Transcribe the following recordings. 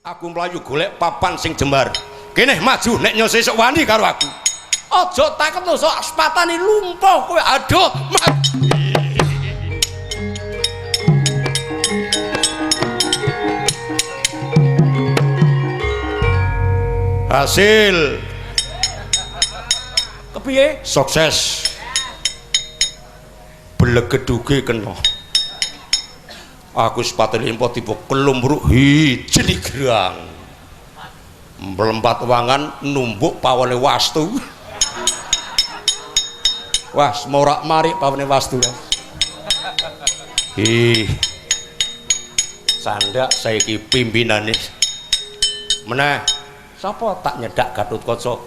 Aku mlayu golek papan sing jembar. Kene maju nek nyo sesuk wani karo aku. Aja takut lho sok sepatane lumpuh kowe. Aduh, mati. Hasil. Kepiye? Sukses. Blegeduge kena. Aku sepatene limpo tiba kelumbruk hiji digerang. Mlempat wangan numbuk pawone wastu. Wah, morak-marik pawone wastu. Ih. Sandak saiki pimpinane. Meneh sapa tak nyedak Gatotkaca?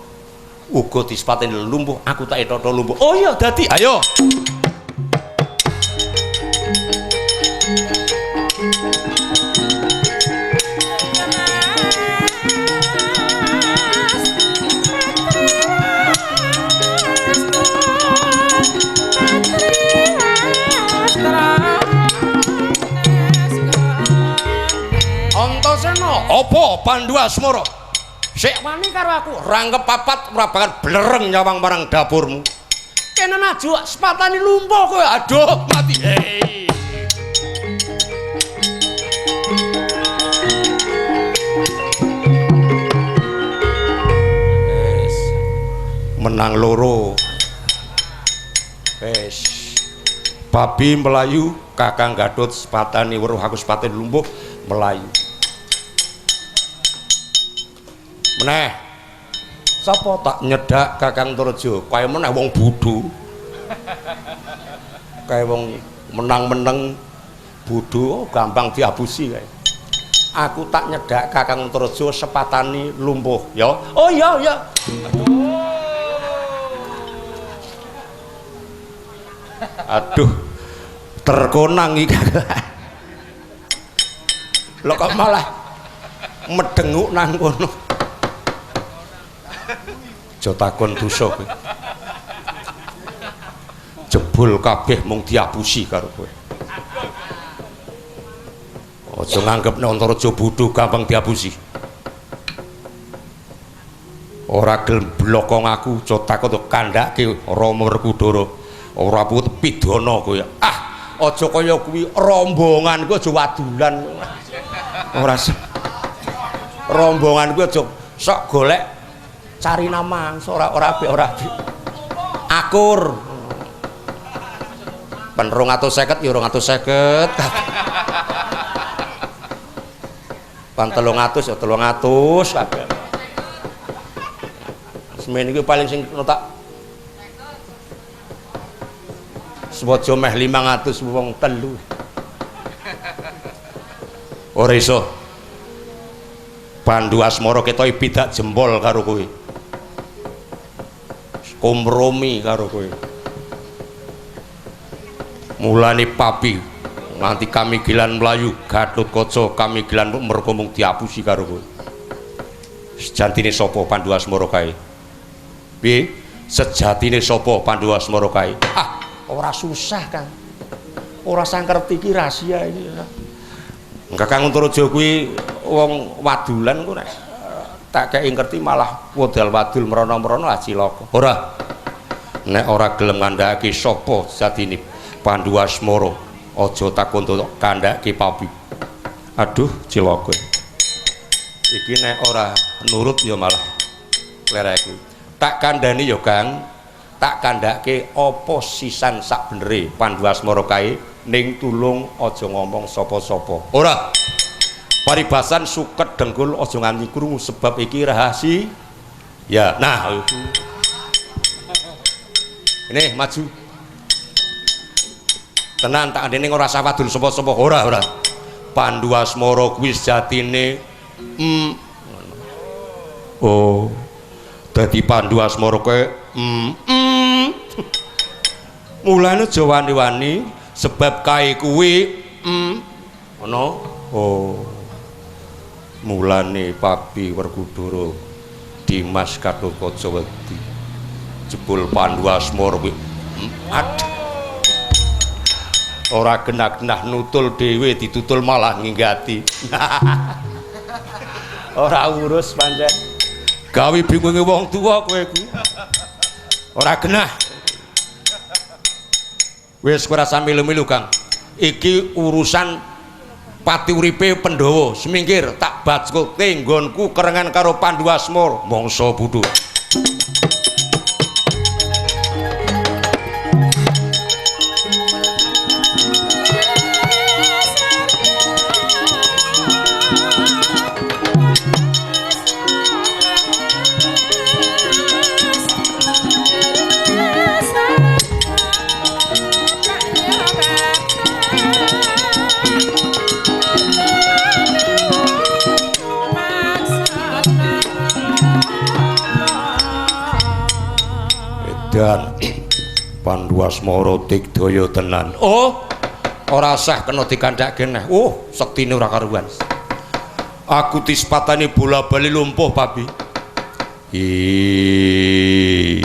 Uga disepateni lumpuh, aku tak etata lumpuh. Oh iya dadi, ayo. Antasena, apa Pandu Asmara? Sik wani karo aku, rangkep papat ora bakal blereng nyawang marang dapurmu. Kene maju sepatane lumpuh kowe. Aduh, mati. Hei. Wis. Menang loro. Wis. Babi melayu, Kakang Gatot sepatane weruh aku sepatane lumpuh melayu. Meneh. Sapa tak nyedak Kakang Antareja? Kae meneh wong bodho. Kae wong menang-meneng bodho, oh, gampang diabusi kae. Aku tak nyedak Kakang Antareja sepatani lumpuh, ya. Oh iya iya. Aduh. Terkonang iki. Lho kok malah medenguk nang kono. Aja takon dosa kowe. Jebul kabeh mung diapusi karo kowe. Aja nganggep nek Antareja bodho gampang diapusi. Ora gelem blokong aku, aja takon kandhake Rama Werkudara. Ora put pidana kowe. Ah, aja kaya kuwi rombongan kuwi aja wadulan. Ora rombongan kuwi aja sok golek cari nama, ora ora apik ora apik. Akur. Pen 250 ya 250. Pan 300 ya 300 kabeh. Semene iki paling sing tak sewaja meh 500 wong telu. Ora iso. Pandu Asmara ketoke bidak jempol karo kowe. Kompromi karo kowe. Mulane papi nganti kamigilan mlayu Gatotkaca kamigilan merga mung diapusi karo kowe. Sejatine sapa Pandu Asmara kae? Piye? Sejatine sapa Pandu Asmara kae? Ah, ora susah, Kang. Ora sang ngerti iki rahasia iki. Kakang Antareja kuwi wong wadulan ku nek tak kei ngerti malah wadal-wadul merono-merono cilaka. Ora. Nek ora gelem ngandhakake sapa sejatine Pandu Asmara, aja takon kandhake papi. Aduh, cilaka. Iki nek ora nurut ya malah klereku. Tak kandhani ya, Kang. Tak kandhake apa sisan sak benere Pandu Asmara kae ning tulung aja ngomong sapa-sapa. Ora. Paribasan suket dengkul aja nganti krungu sebab iki rahasia. Ya, nah. Ini maju. Tenan tak andene ora usah wadul sapa-sapa. Ora, ora. Pandu Asmara kuwi sejatine Oh. Dadi Pandu Asmara kowe Mulane aja wani-wani sebab kae kuwi ngono. Oh. Mulane Papi Werkudara Dimas Gatotkaca wedi jebul Pandu Asmara kuwi aduh. Ora genah-genah nutul dhewe ditutul malah nginggati. Ora urus pancen. Gawe bingunge wong tuwa kowe kuwi. Ora genah. Wis ora usah milu-milu, Kang. Iki urusan pati uripe Pandhawa. Semingkir tak backuke nggonku kerengan karo Pandu Asmara. Mangsa bodho. Dan Pandu Asmara digdaya tenan. Oh, ora sah kena dikandhake neh. Oh, sektine ora karuan. Aku dispatani bola-bali lumpuh, Papi. Ih.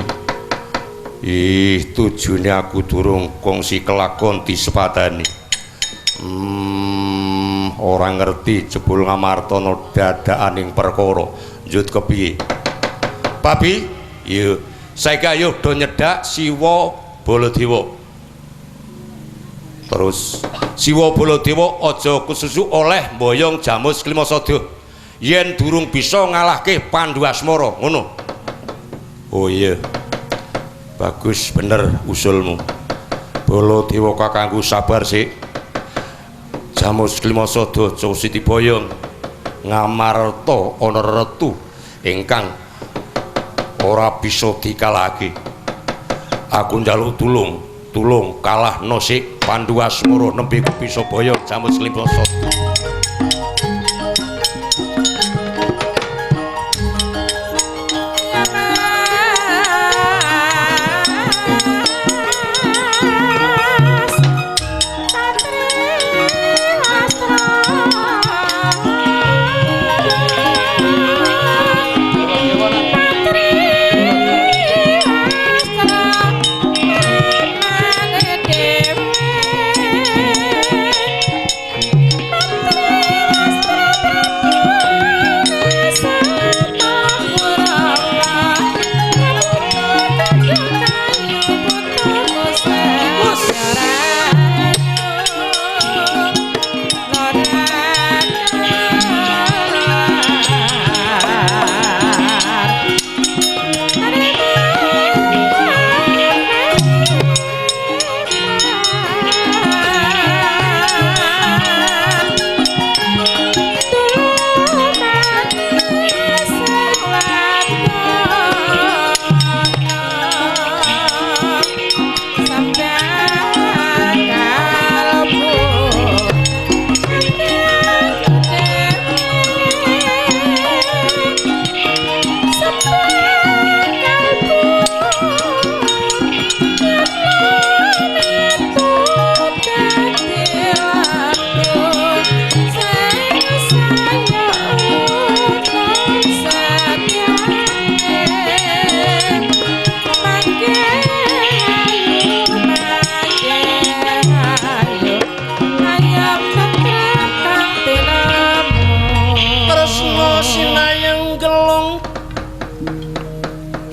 Ih, tujune aku durung kongsi kelakon disepatani. Ora ngerti jebul ngamartana dadakaning perkara. Njut kepiye? Papi, iya. Saiki ayo do nyedak Siwa Baladewa. Terus Siwa Baladewa aja kesusu oleh mboyong Jamus Klimasada. Yen durung bisa ngalahke Pandu Asmara, ngono. Oh iya. Bagus bener usulmu. Baladewa kakangku sabar sik. Jamus Klimasada aja sitiboyong Ngamarta ana retu ingkang ora bisa dikalahke. Aku njaluk tulung, tulung kalahno sik Pandu Asmara nembe ku bisa boyong Jamus Klimasada.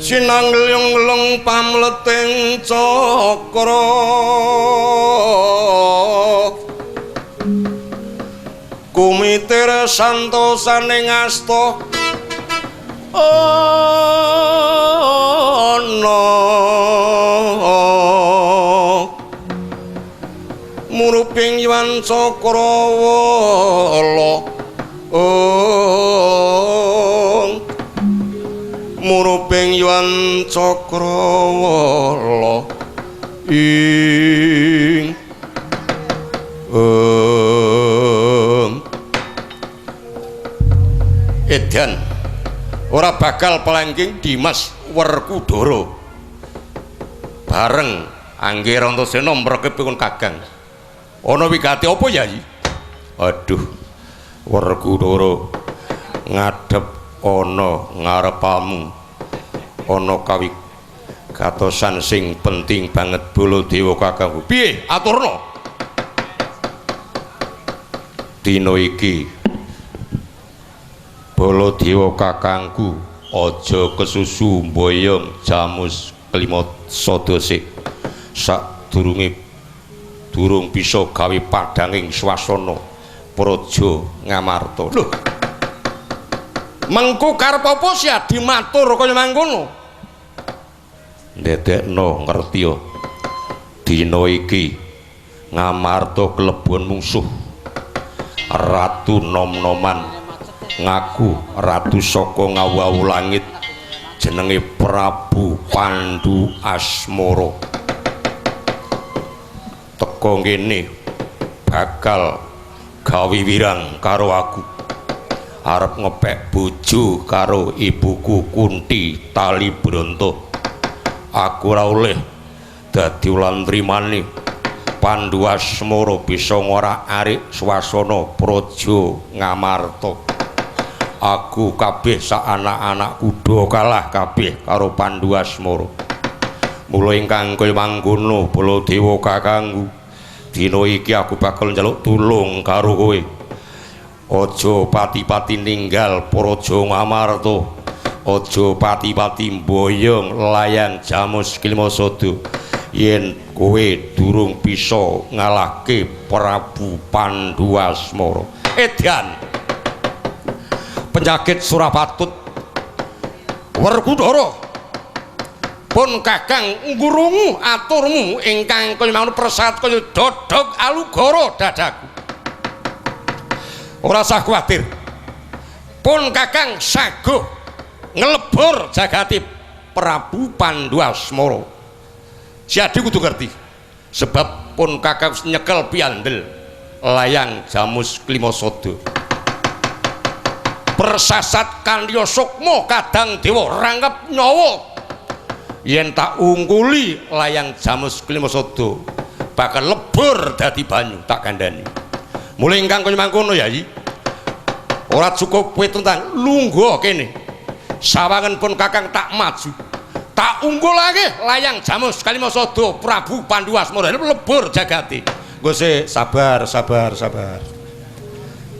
Sinanglung-lung pamleting cakra kumitir santosane ngasta ana muruping yuwan cakrawala muruping yuwan cakrawala ing edan ora bakal pelangking Dimas Werkudara bareng Angger Antasena mrekep pun Kakang. Ana wigati apa Yayi? Aduh, Werkudara ngadhep ana ngarepamu ana kawigatosan sing penting banget Baladewa kakangku. Piye aturna? Dina iki Baladewa kakangku, aja kesusu mboyong Jamus Kelima Sada sik. Sadurunge durung bisa gawe padhanging swasana Praja Ngamarta. Lho. Mengko karep apa Siadi matur kaya mangkono? Ndedekno ngerti ya. Dina iki Ngamarta klebon mungsuh. Ratu nom-noman ngaku ratu saka ngawu langit jenenge Prabu Pandu Asmara. Teka ngene bakal gawe wirang karo aku. Arep ngepek bojo karo ibuku Kunti Tali Bronto. Aku ora oleh dadi ulan trimane. Pandu Asmara bisa ngorak-arik swasana Praja Ngamarta. Aku kabeh sak anak-anakku do kalah kabeh karo Pandu Asmara. Mula ingkang kaya mangkono Baladewa kakangku, dina iki aku bakal njaluk tulung karo kowe. Aja pati-pati ninggal Praja Ngamarta. Aja pati-pati mboyong layang Jamus Kelima Sada. Yen kowe durung bisa ngalahke Prabu Pandu Asmara. Edan. Penyakit Surapatut Werkudara pun kakang ngrungu aturmu ingkang kaya manut persat kaya dodog alugara dadaku. Ora usah kuwatir. Pun kakang saguh nglebur jagati Prabu Pandu Asmara. Siadi kudu ngerti. Sebab pun kakang wis nyekel piandel layang Jamus Kelima Sada. Persasat kandya sukma kadang dewa rangkep nyawa. Yen tak ungkuli layang Jamus Kelima Sada bakal lebur dadi banyu tak kandhani. Mula ingkang kaya mangkono Yayi. Ora cukup kowe tentang lungguh kene. Sawangen pun kakang tak maju. Tak unggulake layang Jamus Kalima Sada Prabu Pandu Asmara lebur jagati. Nggo sik sabar sabar sabar.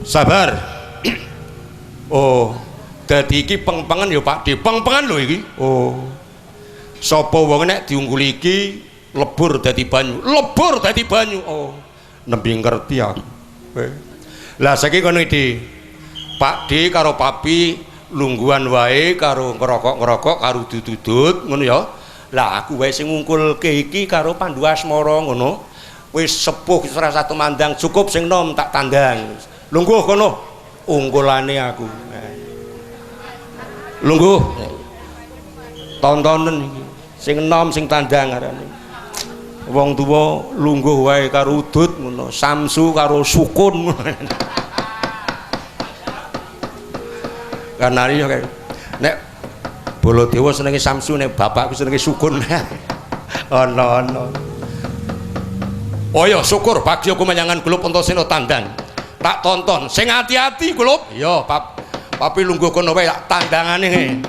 Sabar. Oh, dadi iki peng-pengen ya Pak D. Peng-pengen lho iki. Oh. Sapa wong nek diungguli iki lebur dadi banyu. Lebur dadi banyu. Oh, nembe ngerti aku. Lah saiki kono iki. Pak D karo Papi lungguhan wae karo ngerokok-ngerokok karo dudut-dudut ngono ya. Lah aku wae sing ngungkulke iki karo Pandu Asmara ngono. Wis sepuh wis ora satu mandang, cukup sing nom tak tandang. Lungguh kono ungkulane aku. Lungguh. Tontonen iki. Sing enom sing tandang arane. Wong tuwa lungguh wae karo udut ngono, Samsu karo sukun. Karena ya kayak nek Baladewa senenge Samsu, nek bapakku senenge sukun. Ana-ana. Oh ya syukur bagya kumayangan gulup Antasena tandang. Tak tonton, sing ati-ati gulup. Iya, Pap. Papi lungguh kono wae tak tandangane.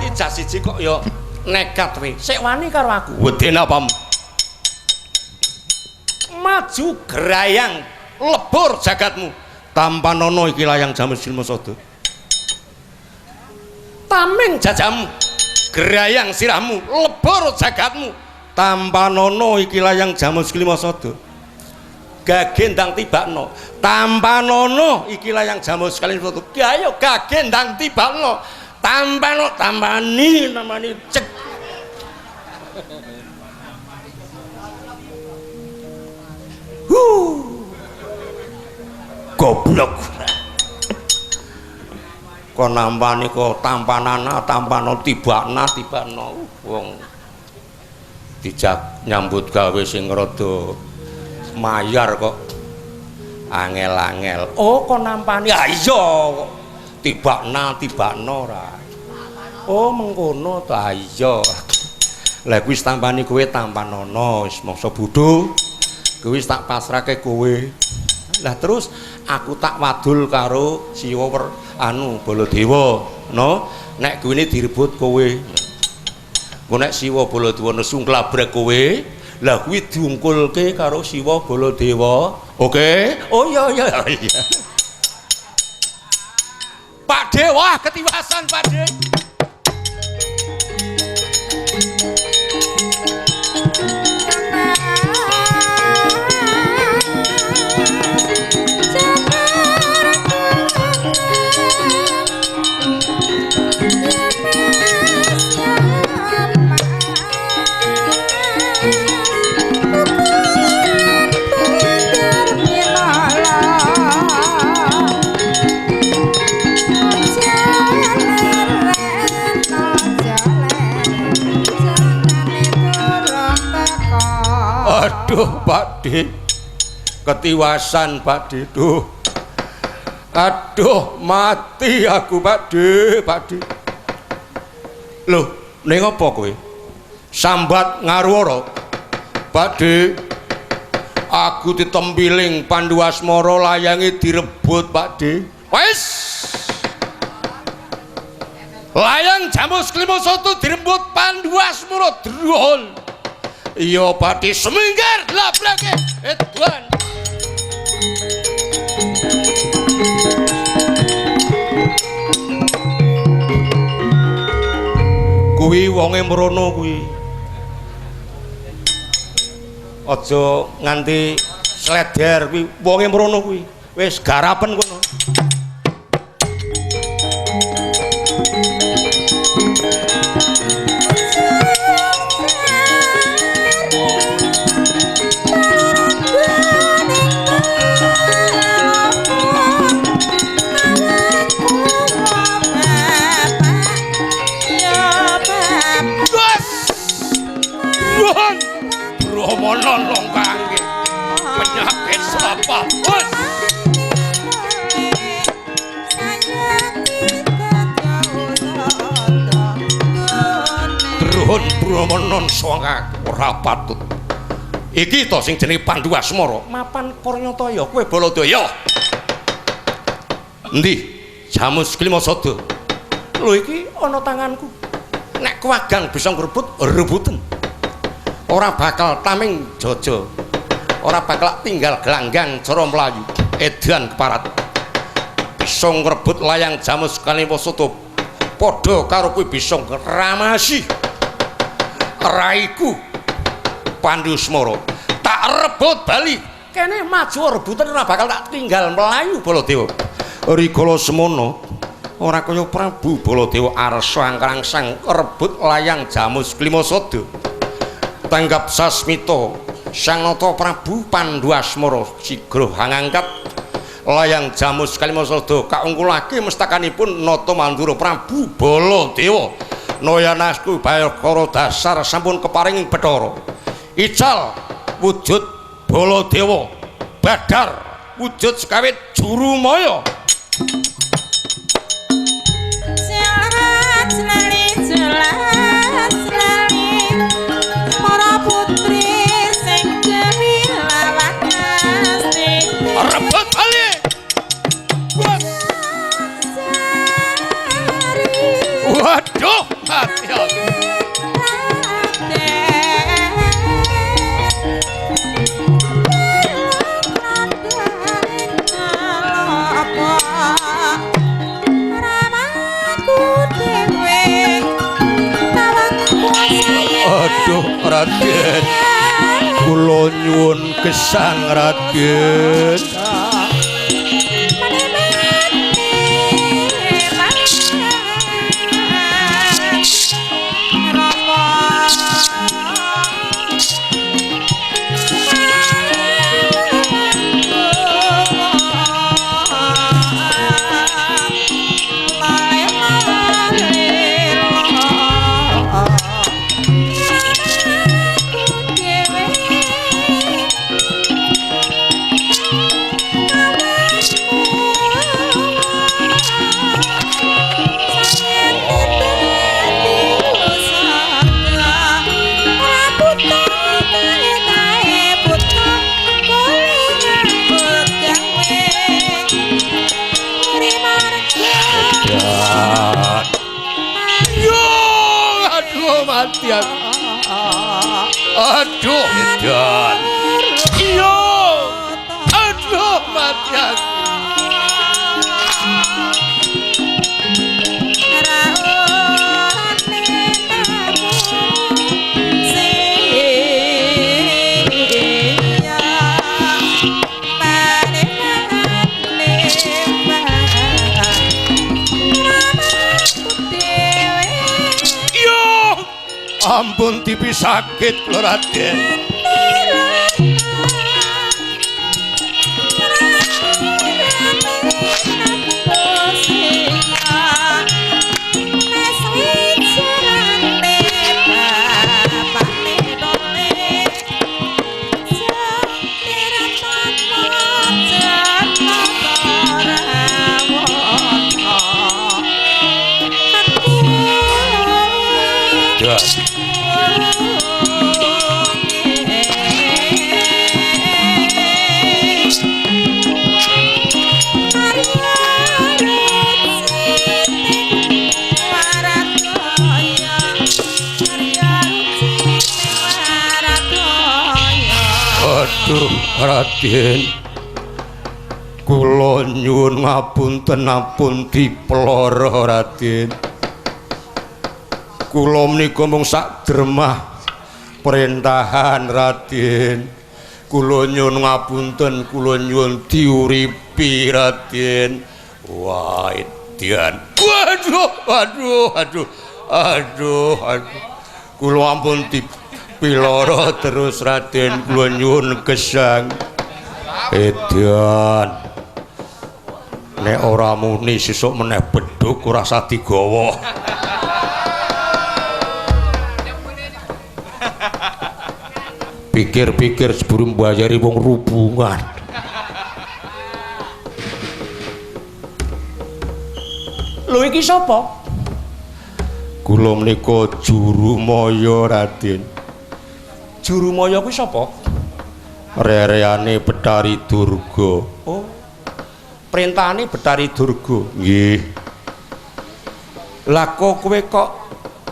Iki jas siji kok ya nekat kowe. Sik wani karo aku. Weden apamu? Maju gerayang lebur jagatmu. Tampanono iki layang Jamus Silmasada. Tameng jajamu, gerayang sirahmu, lebur jagatmu. Tampanono iki layang Jamus Klimasada. Gagendang tibakno. Tampanono iki layang Jamus Klimasada. Ayo gagendang tibakno. Tampano tampani namani cek. Huh. Goblok. Kok nampani kok tampanana tampano tibakna tibakno wong dijak nyambut gawe sing rada mayar kok angel-angel. Oh kok nampani? Ha iya kok tibakna tibakno ora. Oh mengkono ta iya. Lah kuwi tampani kowe tampanono wis mangsa bodho. Kuwi tak pasrahke kowe. Lah terus aku tak wadul karo Siwa anu Baladewa, no? Nek kuwine direbut kowe. Engko nek Siwa Baladewa nesu nglabrek kowe, lah kuwi diungkulke karo Siwa Baladewa. Oke? Oh iya iya iya. Pak De, wah ketiwasan Pak De. Aduh Pak De, ketiwasan Pak De, duh. Aduh mati aku Pak De, Pak De. Loh, ning apa kowe? Sambat ngaruwara. Pak De, aku ditempiling Pandu Asmara layange direbut Pak De. Wis. Layang Jamus Klimasada direbut Pandu Asmara drol. Iya Pak De, seminggar labrake edan. Kuwi wonge mrono kuwi. Aja nganti sleder kuwi wonge mrono kuwi. Wis garapen kono. Penyakit sapa? Wes. Druhun Brahmana sangka ora patut. Iki to sing jenenge Pandu Asmara. Mapan Parnyataya kowe Baladaya. Endi? Jamus Klimasada. Lho iki ana tanganku. Nek kuwagang bisa ngrebut, rebuten. Ora bakal tameng jaja. Ora bakal tinggal gelanggang cara mlayu edan keparat. Bisa ngrebut layang Jamus Klimasada padha karo kuwi bisa ngramasi raiku Pandu Asmara. Tak rebut bali. Kene maju rebutan ora bakal tak tinggal mlayu Baladewa. Rikala semono ora kaya Prabu Baladewa arsa angkrangsang rebut layang Jamus Klimasada. Tanggap sasmita Sang Nata Prabu Pandu Asmara sigra ngangkat layang Jamus Klimasada kaungkulake mestakanipun Nata Mandura Prabu Baladewa. Nayanasku Bayakara dasar sampun keparing Bathara. Ical wujud Baladewa, Badar wujud sekawit Jurumaya. Rebut bali. Waduh, Raden. Kula nyuwun gesang Raden. Aduh, edan. Iya. Aduh, mati aku. Ampun dipisakit kula Raden. Aduh Raden, kula nyuwun ngapunten ampun dipeloro Raden. Kula menika mung sak dremah perintahan Raden. Kula nyuwun ngapunten, kula nyuwun diuripi Raden. Wah, edan. Waduh, waduh, aduh. Aduh, aduh. Kula ampun dipiloro terus Raden, kula nyuwun gesang. Edan. Nek ora muni sesuk meneh bedhug ora usah digawa. Pikir-pikir sebelum mbayari wong rubungan. Lho iki sapa? Kula menika Jurumaya Raden. Jurumaya kuwi sapa? Rereane Betari Durga. Oh. Perintahane Betari Durga. Nggih. Lah kok kowe kok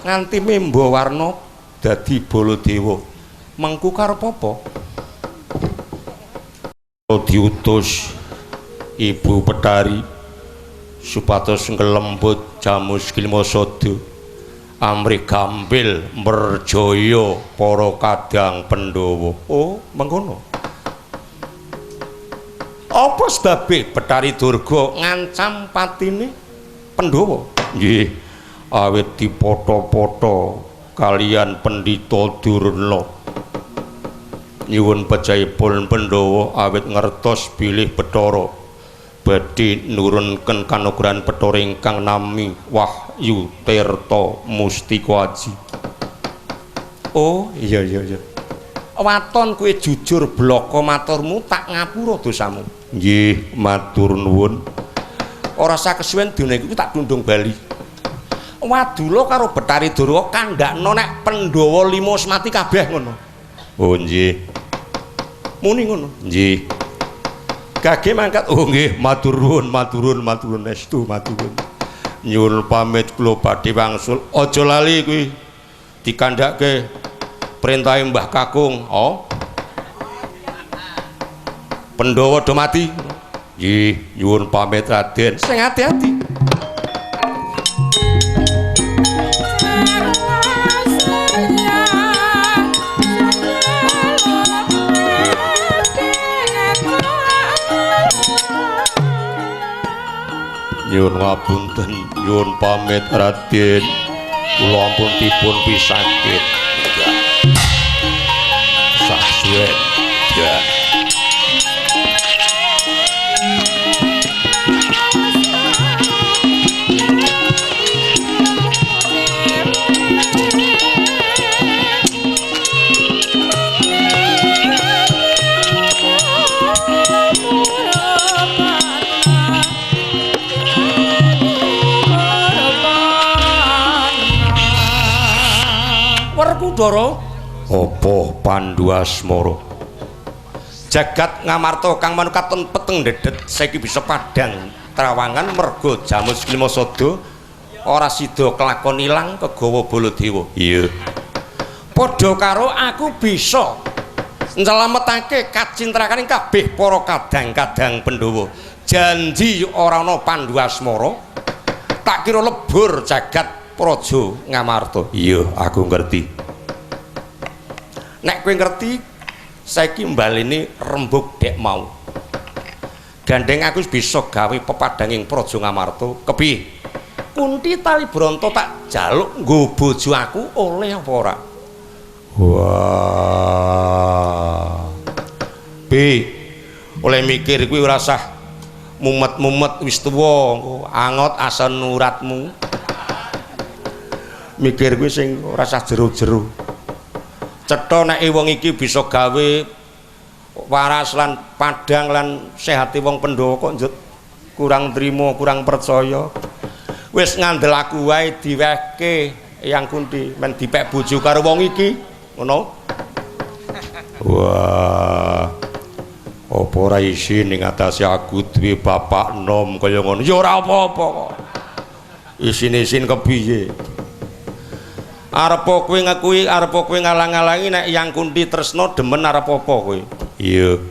nganti memba warna dadi Baladewa? Mengku karep apa? Diutus Ibu Betari supados nglembut Jamus Kilmasada amrih gampil merjaya para kadang Pandhawa. Oh, mengkono. Apa sebabe Betari Durga ngancam patine Pandhawa? Nggih, awit dipotho-potho kalian Pendhita Durna. Nyuwun pejahipun Pandhawa awit ngertos bilih Bathara badhe nurunken kanugrahan Bathara ingkang nami Wahyu Tirta Mustika Aji. Oh, iya iya iya. Waton kowe jujur blaka maturmu tak ngapura dosamu. Nggih, matur nuwun. Ora usah kesuwen dina iki tak tundung bali. Wadula karo Betari Durga kandhakno nek Pandhawa lima wis mati kabeh ngono. Oh nggih. Muni ngono. Nggih. Gage mangkat. Oh nggih, matur nuwun, matur nuwun, matur nuwun estu, matur nuwun. Nyuwun pamit kula badhe wangsul. Aja lali kuwi dikandhake perintahe Mbah Kakung. Oh. Pandhawa do mati. Nggih, nyuwun pamit Raden. Sing ati-ati. Nyuwun ngapunten, nyuwun pamit Raden. Kula ampun dipun pisakit. Sasuwen. Ya. Werkudara, apa Pandu Asmara? Jagat Ngamarta kang manuk katon peteng dedet saiki bisa padhang trawangan merga Jamus Klimasada ora sida kelakon ilang kegawa Baladewa. Iya. Padha karo aku bisa nyelametake kacintrakaning kabeh para kadang-kadang Pandhawa. Janji ora ana Pandu Asmara tak kira lebur jagat Praja Ngamarta. Iya, aku ngerti. Nek kowe ngerti, saiki mbalene rembug dek mau. Gandeng aku bisa gawe pepadhanging Praja Ngamarta. Kepiye? Kunti tali bronto tak jaluk nggo bojo aku oleh apa ora? Wah. Bi, oleh mikir kuwi ora sah mumet-mumet wis tuwa, angot asen uratmu. Mikir kuwi sing ora sah jero-jero. Cetha nek wong iki bisa gawe waras lan padhang lan sehate wong Pandhawa kok njuk kurang trima, kurang percaya. Wis ngandel aku wae diwehke Eyang Kunti men dipek bojo karo wong iki, ngono. Wah. Apa ora isin ning atase aku duwe bapak nom kaya ngono? Ya ora apa-apa kok. Isin-isin kepiye? Arep kowe ngakui, arep kowe ngalang-alangi nek Eyang Kunti tresna demen arep apa kowe? Iya.